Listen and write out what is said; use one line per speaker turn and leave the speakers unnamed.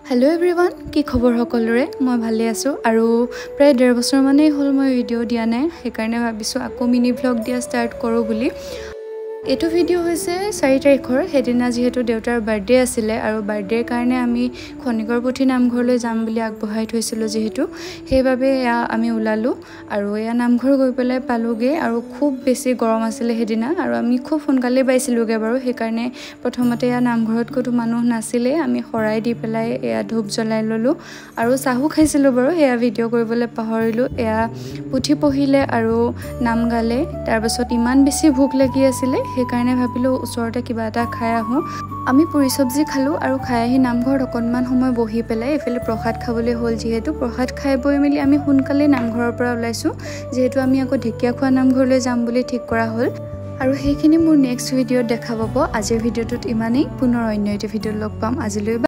Hello' everyone, কি খবৰ সকলোৰে? মই ভালে আছোঁ। আৰু প্ৰায় 1.5 বছৰমানেই হ'ল মই ভিডিঅ' দিয়া নাই, সেইকাৰণে ভাবিছোঁ আকৌ মিনি ভ্লগ দিয়া ষ্টাৰ্ট কৰোঁ বুলি। এইটো ভিডিঅ' হৈছে 4 তাৰিখৰ, সেইদিনা যিহেতু দেউতাৰ বাৰ্থডে আছিলে আৰু বাৰ্থডেৰ কাৰণে আমি খনিকৰ পুথি নামঘৰলৈ যাম বুলি আগবঢ়াই থৈছিলোঁ যিহেতু, সেইবাবে এয়া আমি ওলালোঁ আৰু এয়া নামঘৰ গৈ পেলাই পালোঁগৈ। আৰু খুব বেছি গৰম আছিলে সেইদিনা আৰু আমি খুব সোনকালেই পাইছিলোঁগৈ বাৰু, সেইকাৰণে প্ৰথমতে এয়া নামঘৰত ক'তো মানুহ নাছিলে, আমি শৰাই দি পেলাই এয়া ধূপ জ্বলাই ল'লোঁ আৰু চাহো খাইছিলোঁ বাৰু, সেয়া ভিডিঅ' কৰিবলৈ পাহৰিলোঁ। এয়া পুথি পঢ়িলে আৰু নাম গালে, তাৰপাছত ইমান বেছি ভোক লাগি আছিলে সেইকাৰণে ভাবিলোঁ ওচৰতে কিবা এটা খাই আহোঁ। আমি পুৰি চব্জি খালোঁ আৰু খাই আহি নামঘৰত অকণমান সময় বহি পেলাই এইফালে প্ৰসাদ খাবলৈ হ'ল, যিহেতু প্ৰসাদ খাই বৈ মেলি আমি সোনকালেই নামঘৰৰ পৰা ওলাইছোঁ, যিহেতু আমি আকৌ ঢেকীয়াখোৱা নামঘৰলৈ যাম বুলি ঠিক কৰা হ'ল। আৰু সেইখিনি মোৰ নেক্সট ভিডিঅ'ত দেখা পাব। আজিৰ ভিডিঅ'টোত ইমানেই, পুনৰ অন্য এটি ভিডিঅ'ত লগ পাম। আজিলৈ।